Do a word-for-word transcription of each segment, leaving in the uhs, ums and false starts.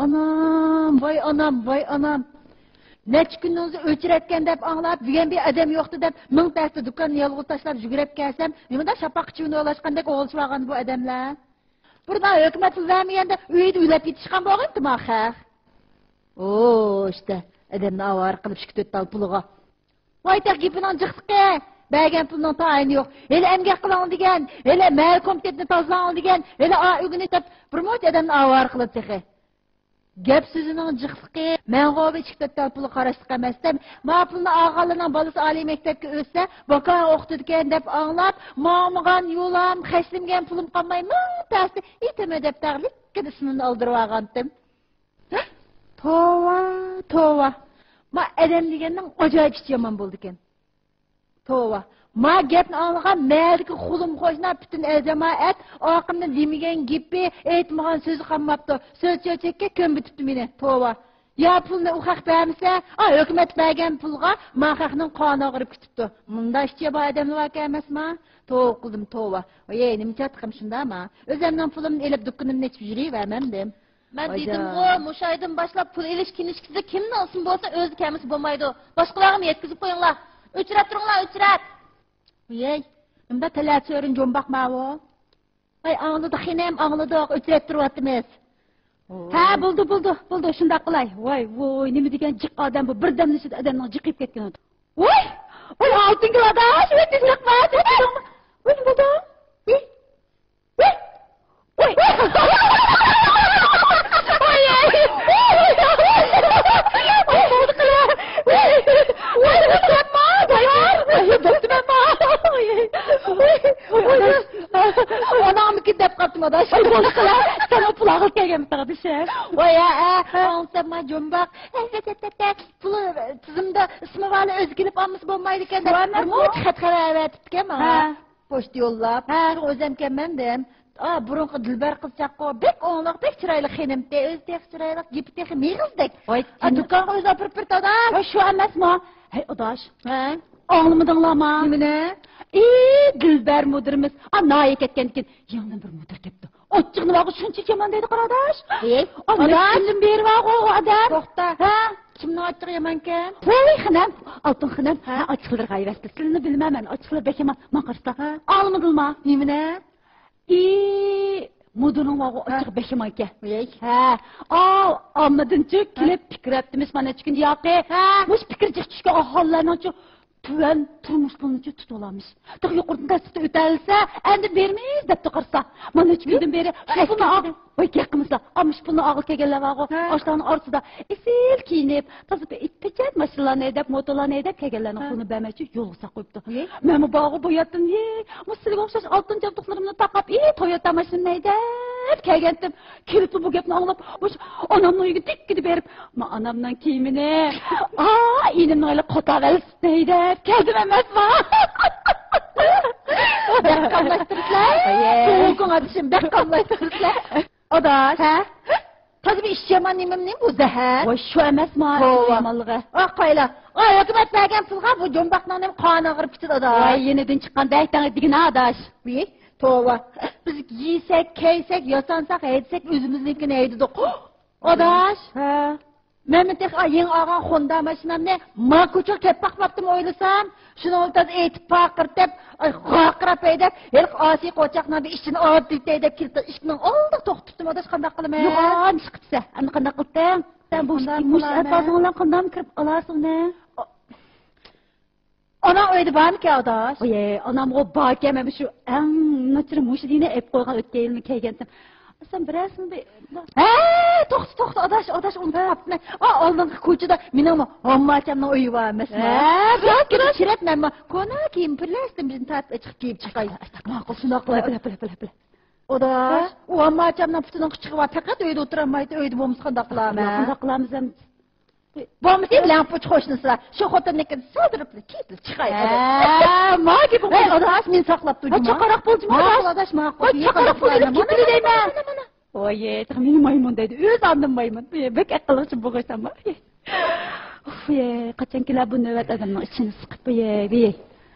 ئانام، ۋاي ئانام، ۋاي ئانام. نەچچە كۈننىڭ ئۆزى ئۆچرەتكەن دەپ ئاڭلاپ، بۈگۈن بىر ئادەم يوقتى دەپ، مىڭ تەستە دۇكاننى يالغۇز تاشلاپ يۈگۈرۈپ كەلسەم، نېمىدا شاپاققا چىۋىن ئولاشقاندەك ئولىشىۋالغان بۇ ئادەملەر. بۇردا ھۆكۈمەت پۇل بەرمىگەندە ئۆيدە ئۆلۈپ يېتىشقان بولغىنتىما خەق. ئوو، ئىشتە، ئادەمنى ئاۋارە قىلىپ ئىككى تۆت تال پۇلىغا. ۋاي تېخى گېپىنىڭ جىقلىقى. بەرگەن پۇلنىڭ تايىنى يوق. ھېلى ئەمگەك قىلىڭ دېگەن، ھېلى مەھەللە كومىتېتىنى تازىلاڭ دېگەن، ھېلى ئا ئۆگىنىش دەپ بىر مۇنچە ئادەمنى ئاۋارە قىلىدۇ تېخى. گەپ سۆزىنىڭ جىقلىقى. مەنغۇ بۇ ئىككى تۆت تال پۇلغا قاراشلىق ئەمەستىم. ما پۇلنى ئالغانلارنىڭ بالىسى ئالىي مەكتەپكە ئۆتسە، باكا ئوقۇتىدىكەن دەپ ئاڭلاپ، ماڭمىغان يولام، خەجلىمىگەن پۇلۇم قالماي، مىڭ تەستە ئېتىمى دەپ تەغلىككىدە ئىسمىمنى ئالدۇرۇۋالغانتىم. توۋا، توۋا. ما ئادەم دېگەننىڭ ئاجايىپ ئىشى يامان بولىدىكەن. توۋا. ما گەپنى ئاڭلىغان مەھەللىدىكى خۇلۇم قوشنا پۈتۈن ئەل جامائەت ئاقىمنىڭ دېمىگەن گېپى، ئېيتمىغان سۆزى قالماپتۇ. سۆز چۆچەككە كۆمۈۋېتىپتۇ مېنى. توۋا. يا پۇلنى ئۇ خەق بەرمىسە، ئا، ھۆكۈمەت بەرگەن پۇلغا ما خەقنىڭ قانىغا ئېرىپ كېتىپتۇ. مۇنداق ئىشچى بار ئادەملەر باركەن ئەمەسما؟ توۋا قىلدىم، توۋا. ۋاي، نېمە چاتىقىم شۇنداقما؟ ئۆزۈمنىڭ پۇلۇمنى ئېلىپ دۇكىنىمنى ئېچىپ يۈرۈۋەرمەمدىم. مەن دېدىمغۇ، مۇشۇ ئايدىن باشلاپ پۇل ئېلىش كىنىشكىسىدە كىمنىڭ ئىسمى بولسا ئۆزى كەلمىسە بولمايدۇ. باشقىلارغىمۇ يەتكۈزۈپ قويۇڭلار. ئۆچرەت تۇرۇڭلار، ئۆچرەت. ۋىيەي، نېمىدا تەلەت سۆرۈن جومباق ماۋۇ؟ ۋاي، ئاڭلىدۇق خېنىم، ئاڭلىدۇق، ئۆچرەت تۇرۇۋاتىمىز. ھە، بولدى، بولدى، بولدى، شۇنداق قىلاي. ۋاي، ۋوي، نېمە دېگەن جىق ئادەم بۇ، بىردەمنىڭ ئىچىدە ئادەمنىڭ جىقىيىپ كەتكىنى. ۋاي، ۋاي، ئالتۇنگۈل ئاداش، ۋاي، تېزرەك بار، تېزرەك. ۋاي، نېمە بولدى؟ ۋاي. ئاناڭمىكىن دەپ قاپتىم، ئاداش. ۋاي، بولدى قىلە. سەن ئۇ پۇل ئالغىلى كەلگەنمىتىڭ، ئاداش؟ ۋاي، ھە، ھە. ئاڭلىسام، ما جومباق. پۇل تىزىمدا ئىسمى بارلا ئۆزى كېلىپ ئالمىسا بولمايدىكەن دەپ، بىر مۇنچە خەت خەۋەر ئەۋەتىپتىكەن ماڭا. ھە. پوچتا يوللاپ، ھە. شۇڭا ئۆزۈم كەلمەمدىم. ئا، بۇرۇنقى دىلبەر قىزچاققۇ، بەك ئوڭلۇق، بەك چىرايلىق خېنىمتى، ئۆزى تېخى چىرايلىق، گېپى تېخى مېغىزدەك. ۋاي، ئا، جېنىم. دۇكانغا ئۆزى ئاپىرىپ بېرىپتۇ، ئاداش. ۋاي، شۇ ئەمەسمۇ؟ ھەي، ئاداش. ھە؟ ئاڭلىمىدىڭلارما؟ نېمىنى؟ ئى، دىلبەر مۇدىرىمىز، ئا، ناھىيە كەتكەندىن كېيىن يېڭىدىن بىر مۇدىر كەپتۇ. ئاچچىقىنى بارغۇ شۇنچىلىك يامان دەيدۇ، قارا ئاداش. ھېي، ئا، ئاداش. نەچچە يىلدىن بېرى بارغۇ ئۇ ئادەم. توختا. ھە؟ كىمنىڭ ئاچچىقى يامانكەن؟ ھوي، خېنىم. ئالتۇن خېنىم. ھە؟ ئاچچىقلىرى غايۋەتلىك. سىلىنى بىلمەن مەن. ئاچچىقلىرى بەك يامان. ماڭا قارىسا. ھە؟ ئاڭلىمىدىڭلارما؟ نېمىنى؟ ئى، مۇدىرنىڭ بارغۇ، ھە. ئاچچىقى بەك يامانكەن. ھېي. ھە. ئاۋۇ ئالمىدىنچۇ، ھە. كېلىپ پىكىر ئەتتىمىش مانا نەچچە كۈندىن ياقى. ھە. مۇشۇ پىكىر جىق چۈشكەن ئاھالىلەرنىڭچۇ تۆۋەن تۇرمۇش پۇلىنىچۇ تۇتۇۋالامىش. تېخى يۇقىرىدىن تەستە ئۆتەلسە، ئەندىن بېرىمىز دەپتۇ قارىسا. مانا نەچچە كۈندىن بېرى شۇ پۇلنى ئال-، ۋاي، گەپ قىلمىسا. ئا، مۇشۇ پۇلنى ئالغىلى كەلگەنلەر بارغۇ. ھە. ئاشۇلارنىڭ ئارىسىدا ئېسىل كىيىنىپ، تازا پېچەت ماشىنىلارنى ھەيدەپ، موتورلارنى ھەيدەپ كەلگەنلەرنىڭ ھە. پۇلىنى بەرمەيچۇ يولغا ساقلاپ قويۇپتۇ. ئى؟ مەنمۇ بارغۇ بۇ ياتتىن، ھېي، مۇشۇ سىلىگە ئوخشاش ئالتۇن جابدۇقلىرىمنى تاقاپ، ئى، تويوتا ماشىنىنى ھەيدەپ كەلگەنتىم. كېلىپلا بۇ گەپنى ئاڭلاپ، مۇشۇ ئانامنىڭ ئۆيىگە دىككىدە بېرىپ، ما ئانامنىڭ كىيىمىنى، ئا، ئىنىمنىڭ ھېلى قوتاۋەلسىنى ھەيدەپ كەلدىم ئەمەسما؟ بەك قاملاشتۇرۇپسىلەر. ئايە. سوغۇقۇڭ ئادىشىم، بەك قاملاشتۇرۇپسىلەر. ئاداش. ھە؟ تازا بىر ئىش يامان نېمىمنى بۇ زەھەر؟ ۋاي، شۇ ئەمەسما توۋا. يامانلىقى. ئا، قايلا. ئا، ھۆكۈمەت بەرگەن پۇلغا بۇ جومباقنىڭ نېمە قانىغا كىرىپ كېتىدۇ، ئاداش. ۋاي، يېنىدىن چىققان بەك تەڭ دېگىنە، ئاداش. ۋىي، توۋا. بىز يېسەك، كەيسەك، ياسانساق، ھەيدىسەك، ئۆزىمىزنىڭكىنى ھەيدىدۇق. ئاداش. ھە. مەنمۇ تېخى، ئا، يېڭى ئالغان خوندا ماشىنامنى ما كوچىغا كەپ باقماپتىمۇ ئويلىسام، شۇنىڭ بىلەن تازا ئېتىپ پارقىرىتىپ، ئاي، غارقىراپ ھەيدەپ، ھېلىقى ئاسىي قوچاقنىڭ بىر ئىچىنى ئاۋۇتۇپ ھەيدەپ كېلىپ، ئىشىكنىڭ ئالدىغا توختىتىپتىمۇ، ئاداش، قانداق قىلىمەن؟ يوغان ئىش قىپسەن. ئەمدى قانداق قىلدىڭ؟ سەن بۇ مۇشۇ ئەلپازىڭ بىلەن قانداق كىرىپ ئالارسىڭ ئۇنى؟ ئانا ئۆيدە بارمىكەن، ئاداش؟ ئويەي، ئانامغۇ باركەن، مەن شۇ ئەڭ ناچىرى مۇشۇ دېگىنى ئېلىپ قويغان، ئۆتكەن يىلمۇ كەلگەنتىم. سەن بىرەرسىڭ بىر، ھە، توختا، توختا، ئاداش، ئاداش، ئۇنتۇپ قاپتىمەن. ئا، ئالدىنقى كوچىدا مېنىڭمۇ ھامماچامنىڭ ئۆيى بار ئەمەسمۇ؟ ھە، بىراز كىرىپ مەنمۇ كونا كىيىم پىرلەستىن بىرنى تارتىپ ئېچىقىپ كىيىپ چىقاي. ماقۇل، شۇنداق قىلاي. بىلە، بىلە، بىلە، بىلە. ئاداش، ھە؟ ئۇ ھامماچامنىڭ پۇتىنىڭ قىچىقى بار، پەقەت ئۆيدە ئولتۇرالمايتتى، ئۆيدە بولمىسا قانداق قىلارمەن؟ قانداق قىلارمىز ئەمدى؟ بولمىسا لەڭپۇچ قوشنىسىلار، شۇ خوتۇننىڭكىنى سالدۇرۇپ كېتىپ چىقاي. ھە، ما گېپىڭ. ھەي، ئاداش، مېنى ساقلاپ تۇر، ھە، جۇما. چاقاراق بول، جۇما. ماقۇل، ئاداش، ماقۇل. ھەي، چاقاراق بول، ئېلىپ كېتىۋېرەيمەن. مانا، مانا، مانا. ۋاي، تېخى مېنى مايمۇن دەيدۇ، ئۆزى ئاندىن مايمۇن. بەك ئەقىللىقچى بولغاچسام. ئۇف، قاچان كېلەر بۇ نۆۋەت، ئادەمنىڭ ئىچىنى سىقىپ.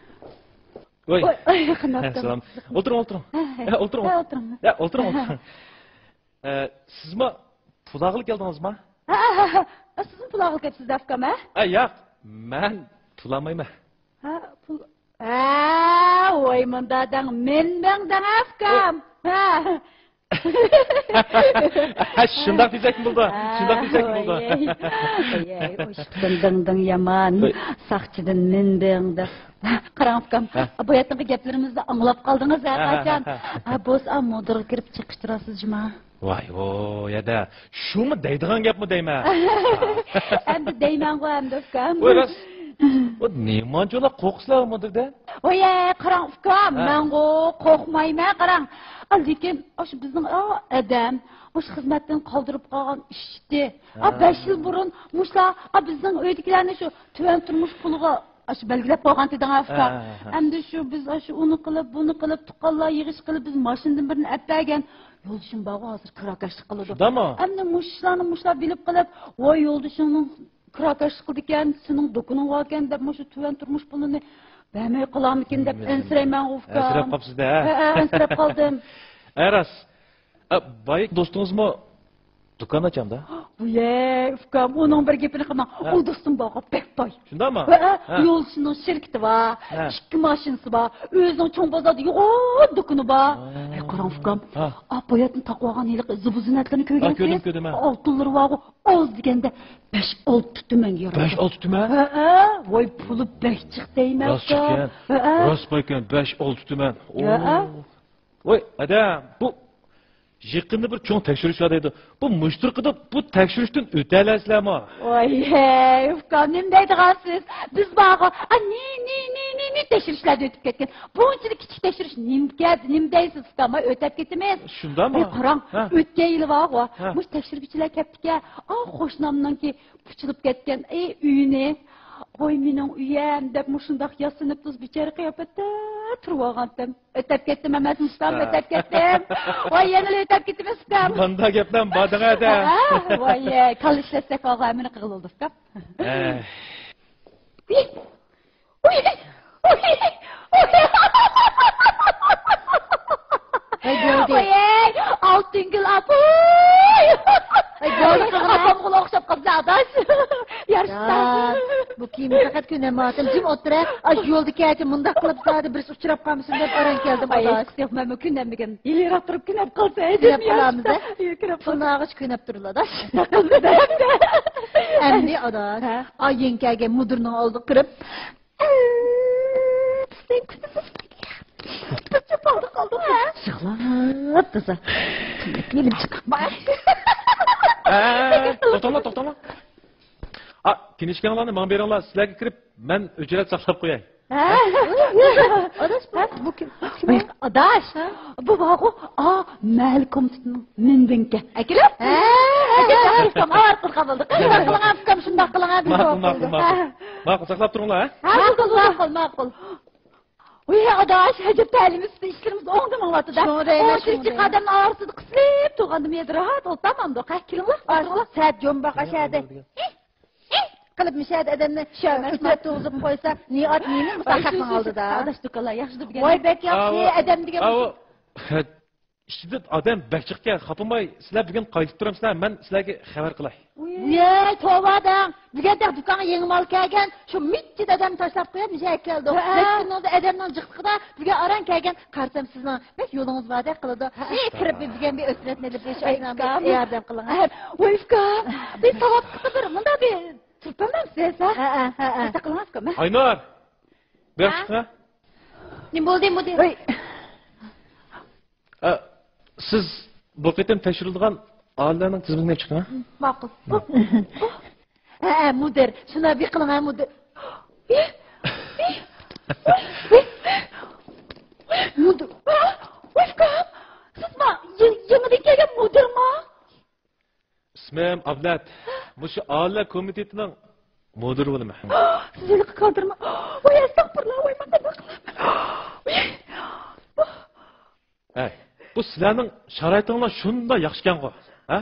ۋاي. ۋاي، قانداق. ھە، سالام. ئولتۇرۇڭ، ئولتۇرۇڭ. ھە، ئولتۇرۇڭ. ھە، ئولتۇرۇڭ. ھە، ئولتۇرۇڭ. ئە، سىزمۇ پۇل ئالغىلى كەلدىڭىزما؟ ھە، ھە، ھە، ھە. سىزمۇ پۇل ئالغىلى كەپسىز، ئۇكام، ھە؟ ئە، ياق، مەن پۇل ئالمايمەن. ھە، پۇل. ھە، ۋاي، مۇندا دەڭ، مىن بىڭ دەڭ، ئۇكام. ھە. ھە، شۇنداق دېسەكمۇ بولىدۇ. ھە، شۇنداق دېسەكمۇ بولىدۇ. ۋاي، ۋاي، ئوشۇقتىن دىڭ دىڭ يامان. ۋاي. ساقچىدىن مىن بىڭ دەپ. قاراڭ، ئۇكام، ھە. بۇ يەتتىنقى گەپلىرىمىزنى ئاڭلاپ قالدىڭىز، ھە، ھە، ھە، قاچان؟ ھە، ھە. ھە، بولسا، مۇدىرغا كىرىپ چېقىشتۇراسىز جۇما. ۋاي، ۋو، يەدە، شۇمۇ دەيدىغان گەپمۇ دەيمەن. ئەمدى دەيمەنغۇ ئەمدى، ئۇكام. ۋاي، راست. ئۇ نېمانچىلا قورقىسىلەر مۇدىردىن؟ ۋاي، قاراڭ، ئۇكام، ھە. مەنغۇ قورقمايمەن، قاراڭ. ئا، لېكىن، ئاشۇ بىزنىڭ، ئا، ئادەم، مۇشۇ خىزمەتتىن قالدۇرۇپ قالغان ئىشچى. ئا، ھە. بەش يىل بۇرۇن مۇشۇلار، ئا، بىزنىڭ ئۆيدىكىلەرنى شۇ تۆۋەن تۇرمۇش پۇلىغا ئاشۇ بەلگىلەپ قويغان ئىدىڭ، ئۇكام. ھە، ھە، ھە. ئەمدى شۇ بىز ئاشۇ ئۇنى قىلىپ، بۇنى قىلىپ، تۇغقانلار يىغىش قىلىپ، بىز ماشىنىدىن بىرنى ئەپ بەرگەن. يولدىشىم بارغۇ، ھازىر كىراكەشلىك قىلىدۇ. شۇنداقمۇ؟ ئەمدى مۇشۇلارنى مۇشۇلار بىلىپ قىلىپ، ۋاي، يولدىشىڭنىڭ كىراكەشلىك قىلىدىكەن، سېنىڭ دۇكىنىڭ باركەن دەپ، مۇشۇ تۆۋەن تۇرمۇش پۇلىنى بەرمەي قالامىكىن دەپ ئەنسىرەيمەنغۇ، ئۇكام. ئەنسىرەپ قاپسىز-دە، ھە؟ ھە، ھە، ئەنسىرەپ قالدىم. ھە، راست. ئە، بايا دوستىڭىزمۇ دۇكان ئاچامدا؟ ۋىيەي، ئۇكام، ئۇنىڭ بىر گېپىنى قىلماڭ. ھە. ئۇ دوستۇم بارغۇ، بەك باي. شۇنداقمۇ؟ ھە، ھە. ھە. يولدىشىنىڭ شىركىتى بار، ھە. ئىككى ماشىنىسى بار، ئۆزىنىڭ چوڭ بازاردا يوغان دۇكىنى بار. ھە. ھەي، قاراڭ، ئۇكام. ھە. ئا، باياتىن تاقىۋالغان ھېلىقى زىبۇ زىننەتلىرىنى كۆرگەنسىز؟ ھە، كۆردۈم، كۆردۈم، ھە. ئالتۇنلىرى بارغۇ، ئاز دېگەندە بەش-ئالتە تۈمەنگە يارىيدۇ. بەش-ئالتە تۈمەن؟ ھە، ھە. ۋاي، پۇلى بەك جىق دەيمەن، ئۇكام. راست ئىكەن. ھە، ھە. راست بايكەن، بەش-ئالتە تۈمەن. ھە، ھە. ۋاي، ئادەم، بۇ يېقىندا بىر چوڭ تەكشۈرۈش بار دەيدۇ. بۇ مۇشۇ تۇرقىدا بۇ تەكشۈرۈشتىن ئۆتەلەيسىلەرمۇ؟ ۋاي، ھەي، ئۇكام، نېمە دەيدىغانسىز؟ بىز بارغۇ، ئا، نى، نى، نى، نى، نى تەكشۈرۈشلەردىن ئۆتۈپ كەتكەن. بۇنچىلىك كىچىك تەكشۈرۈش نېمىكەن، نېمە دەيسىز، ئۇكام؟ ئا، ئۆتەپ كېتىمىز. شۇنداقمۇ؟ ئەي، قاراڭ، ھە. ئۆتكەن يىلى بارغۇ، ھە. مۇشۇ تەكشۈرگۈچىلەر كەپتىكەن. ئا، قوشنامنىڭكى پۇچىلىپ كەتكەن، ئەي، ئۆيىنى. ۋاي، مېنىڭ ئۆيەم دەپ مۇشۇنداق ياسىنىپ تۇز بىچارە قىياپەتتە تۇرۇۋالغانتىم. ئۆتەپ كەتتىم ئەمەسمۇ، ئۇكام، ھە. ئۆتەپ كەتتىم. ۋاي، يەنىلا ئۆتەپ كېتىمىز، ئۇكام. مانداق گەپلەرمۇ بار دەڭە. ھە، ۋاي، كاللا ئىشلەتسەك، ۋاغۇ، ھەممىنى قىلغىلى بولىدۇ، ئۇكام. ھە. ئۇي، ئۇي، ئۇي، ئۇي. ھەي، بولدى. ۋاي، ئالتۇنگۈل ئاپا. ھەي، بولدى، قىلغىنا. ئاپامغىلا ئوخشاپ قاپسەن، ئاداش. يارىشتا. يا، بۇ كىيىمنى پەقەت كۆنەلمەيۋاتىمەن. جىم ئولتۇر، ھە. ئاشۇ يولدا كەچە مۇنداق قىلىپ زادى بىرسى ئۇچراپ قالمىسۇن دەپ ئاران كەلدىم، ئاداش. ئاي، يوق، مەنمۇ كۆنەلمىگەن. يېلىراق تۇرۇپ كۆنەپ قالسا، كۆنەپ قالامىز، ھە؟ يا، كۆنەپ قالسا. پۇلنى ئالغاچ كۆنەپ تۇرىلا، ئاداش. ئەمدى، ئاداش. ھە؟ ئا، يېڭى كەلگەن مۇدىرنىڭ ئالدىغا كىرىپ، سەن كۈتۈپ، بىر چوپاندا قالدىڭ، ھە؟ يىغلاپ تازا. يېلىم چىقماي. ئە، توختاڭلار، توختاڭلار. ئا، كىنىشكاڭلارنى ماڭا بېرىڭلار، سىلەرگە كىرىپ، مەن ئۆچرەت ساقلاپ قوياي. ھە؟ ئاداش، بۇ، بۇ كىم؟ بۇ كىم؟ ئاداش، بۇ بارغۇ، ئا، مەھەللە كومىتېتىنىڭ مىنبىڭكەن. ئەكېلىپ؟ ھە، ئەكېلىپ، ئۇكام، ئارقىلىق بولدى. شۇنداق قىلىڭ، ئۇكام، شۇنداق قىلىڭ، بىز ماقۇل، ماقۇل، ماقۇل. ھە. ماقۇل، ساقلاپ تۇرۇڭلار، ھە؟ ھە، ماقۇل، ماقۇل، ماقۇل. ۋىي، ئاداش، ئەجەب تەلىيىمىز ئۈستىدە ئىشلىرىمىز ئوڭدىمۇ ئاڭلاتتى-دە. شۇڭا دەيمەن، ئۇنچىلىك شۇڭا جىق دەيمەن. ئادەمنىڭ ئارىسىدا قىسىلىپ تۇرغاندىمۇ يەردە راھەت ئولتۇرمامدۇ. قە، كېلىڭلار، ئولتۇرۇڭلار. سەت جومباق ئاشەدە. قىلىپ مۇشەدە ئادەمنى ئۆتۈرۈپ تۇرغۇزۇپ قويسا، نىئات نېمە مۇساقەتنىڭ ئالدىدا. ئاداش دۇكانلار ياخشىدۇر بۈگۈن. ۋاي، بەك ياخشى، ئاۋۇ، ئادەم دېگەن. ئاۋۇ. ئىچىدە ئادەم بەك جىقكەن، خاپىماي، سىلەر بۈگۈن قايتىپ تۇرامسىلەر، مەن سىلەرگە خەۋەر قىلاي. ۋىي، توۋا دەڭ. بۈگۈن تېخى دۇكانغا يېڭى مال كەلگەن، شۇ مىجىت ئادەمنى تاشلاپ قويۇپ، مۇشۇ يەرگە كەلدۇق. ھە. بەك كۈننىڭدە ئادەمنىڭ جىقلىقىدا بۈگۈن ئاران كەلگەن. قارىسام، سىزنىڭ بەك يولىڭىز باردەك قىلىدۇ. ھە. ئى، كىرىپ بۈگۈن بىر ئۆچرەتنى ئېلىپ، بىر شۇ ئاينامغا ياردەم قىلىڭ، ھە. ھە. ۋاي، ئۇكام، بىر ساۋابلىققا بىر مۇنداق بىر تۇرۇپ بەرمەمسىز، ھە؟ ھە، ھە، ھە، ھە. ئەستا قىلىڭ، ئۇكام، ھە. ئاينۇر! بۇ ياققا چىقىڭ. نېمە بولدى، مۇدىر؟ ھەي. ئە، سىز بۇ قېتىم تەكشۈرۈلىدىغان ئاھالىلەرنىڭ تىزىملىكىنى ئېلىپ چىقىڭ، ھە؟ ماقۇل. ھە، ھە، مۇدىر. شۇنداق بىر قىلىڭ، ھە، مۇدىر. مۇدىر. ۋاي، ئۇكام، سىزما يېڭىدىن كەلگەن مۇدىرما؟ ئىسمىم ئابلەت. مۇشۇ ئاھالىلەر كومىتېتىنىڭ مۇدىرى بولىمەن. سىز ھېلىقى كادىرما؟ ۋاي، ئەستەغپۇرۇللا، ۋاي، مەن قانداق قىلىمەن؟ ھەي، بۇ سىلەرنىڭ شارائىتىڭلار شۇنداق ياخشىكەنغۇ، ھە؟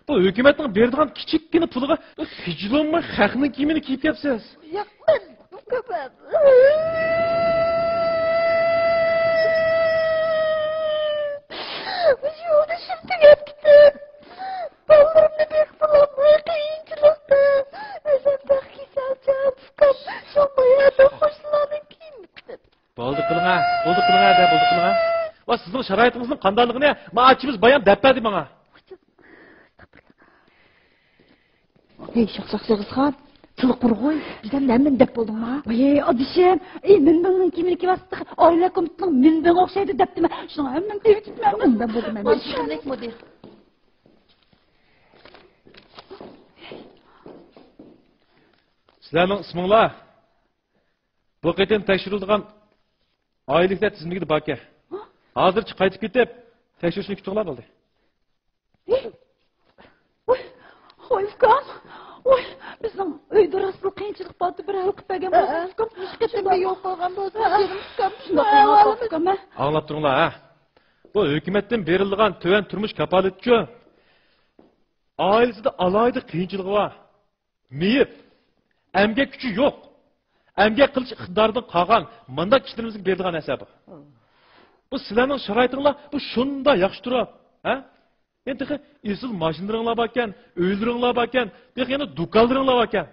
بۇ ھۆكۈمەتنىڭ بېرىدىغان كىچىككىنە پۇلىغا خىجىلانماي خەقنىڭ كىيىمىنى كىيىپ كەپسىز. ياق، مەن، مۇشۇ يولدىشىم تۈگەپ كېتىپ، بالىلىرىمنى ھە، بولدى قىلىڭ ھە، بولدى قىلىڭ ھە. ۋە سىزنىڭ شارائىتىڭىزنىڭ قانداقلىقىنى ما ئاچىمىز بايام دەپ بەردى ماڭا. ھەي، شاخ-شاخ شېغىزخان، تىلى قۇرغۇي، بىزدىن ھەممىنى دەپ بولدۇڭما؟ ۋاي، ئادىشىم، ئى، مىنبىڭنىڭ كىيىمىنى كىيىۋاتسىدى، ئائىلە كومىتېتىنىڭ مىنبىڭى ئوخشايدۇ دەپتىمەن. شۇنىڭ ھەممىنى دېيىۋېتىپمەن. ئۇنداق بولدى، مەن چۈشكۈنلۈك مۇدىر. سىلەرنىڭ ئىسمىڭلار؟ بۇ قېتىم تەكشۈرۈلىدىغان ئائىلىلىكلەر تىزىملىكىدە باركەن. ھازىرچە قايتىپ كېتىپ، تەكشۈرۈشنى كۈتۈڭلار بولدى. ۋوي، ۋوي، ئۇكام، ۋوي، بىزنىڭ ئۆيدە راستلا قىيىنچىلىق بارتى، بىر ھەل قىلىپ بەرگەن بولسىڭىز، ئۇكام. مۇشۇ قېتىمدا يول قويغان بولسىڭىز، جېنىم ئۇكام. شۇنداق قىلىڭلار، ئۇكام. ئاڭلاپ تۇرۇڭلار، ھە. بۇ ھۆكۈمەتتىن بېرىلىدىغان تۆۋەن تۇرمۇش كاپالىتىچۇ؟ ئائىلىسىدە ئالاھىدە قىيىنچىلىقى بار، مېيىپ، ئەمگەك كۈچى يوق، ئەمگەك قىلىش ئىقتىدارىدىن قالغان مانداق كىشىلىرىمىزگە بېرىدىغان نەرسە بۇ. بۇ سىلەرنىڭ شارائىتىڭلار بۇ شۇنداق ياخشى تۇرۇپ، ھە؟ يەنە تېخى ئېسىل ماشىنىلىرىڭلار باركەن، ئۆيلىرىڭلار باركەن، تېخى يەنە دۇكانلىرىڭلار باركەن.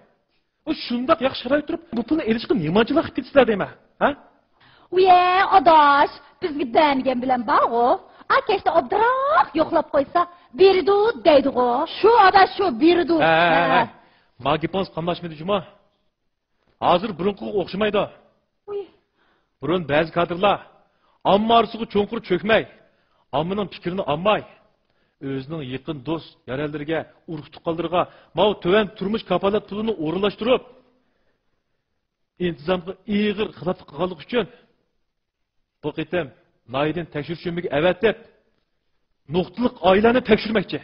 بۇ شۇنداق ياخشى شارائىت تۇرۇپ، بۇ پۇلنى ئېلىشقا نېمانچىلار قىلىپ كېتىسىلەر دەيمەن، ھە؟ ئۇيە، ئاداش، بىزگە بەرمىگەن بىلەن بارغۇ. ئا، كەچتە ئوبدانراق يوقلاپ قويسا، بېرىدۇ دەيدىغۇ. شۇ، ئاداش، شۇ، بېرىدۇ. ھە، ھە، ھە. ھە. ما گېپىڭىز قاملاشمىدى جۇما. ھازىر بۇرۇنقىغا ئوخشىمايدۇ. ئۇي. بۇرۇن بەزى كادىرلار ئامما ئارىسىغا چوڭقۇر چۆكمەي، ئاممىنىڭ پىكرىنى ئالماي، ئۆزىنىڭ يېقىن دوست، يارەنلىرىگە، ئۇرۇق-تۇغقانلىرىغا ماۋۇ تۆۋەن تۇرمۇش كاپالەت پۇلىنى ئورۇنلاشتۇرۇپ، ئىنتىزامغا ئېغىر خىلاپلىق قىلغانلىقى ئۈچۈن بۇ قېتىم ناھىيەدىن تەكشۈرۈش ئۆمىكى ئەۋەتىپ، نۇقتىلىق ئائىلىلەرنى تەكشۈرمەكچى.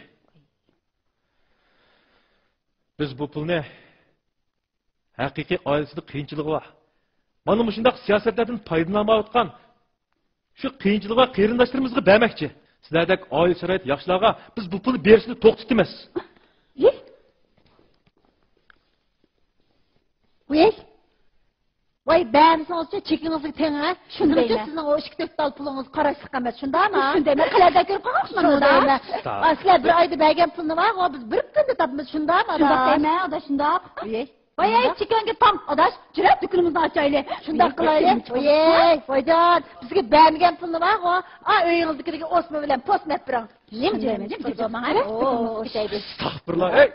بىز بۇ پۇلنى ھەقىقىي ئائىلىسىدە قىيىنچىلىقى بار، مانا مۇشۇنداق سىياسەتلەردىن پايدىلانمايۋاتقان شۇ قىيىنچىلىقى بار قېرىنداشلىرىمىزغا بەرمەكچى. سىلەردەك ئائىلە شارائىتى ياخشىلارغا بىز بۇ پۇلنى بېرىشنى توختىتىمىز. يى. ۋەي. ۋاي، بەرمىسىڭىزچۇ، چېكىڭىزگە تېڭىڭ، ھە؟ شۇندايمەن. سىزنىڭ ئۇ ئىككى تۆت تال پۇلىڭىز قاراشلىق ئەمەس، شۇنداقمۇ؟ شۇندايمەن، قەلەندەر كۆرۈپ قالغان شۇندايمەن. شۇنداقمۇ؟ سىلەر بىر ئايدا بەرگەن پۇلنى بارغۇ، بىز بىر كۈندە تاپىمىز، شۇنداقمۇ، ئاداش؟ شۇنداق دەيمەن، ئاداش، شۇنداق. ۋاي، ۋاي، چېكىڭگە تاڭ، ئاداش، جۈرە، دۇكىنىمىزنى ئاچايلى. شۇنداق قىلايلى. ۋاي، ۋايجان، بىزگە بەرمىگەن پۇلنى بارغۇ، ئا، ئۆيىڭىزدىكىلەرگە ئوسما بىلەن پوسما ئەپ بېرىڭ. نېمە دەيمەن، نېمە دەيمەن؟ ئەستەغپۇرۇللا، ھەي!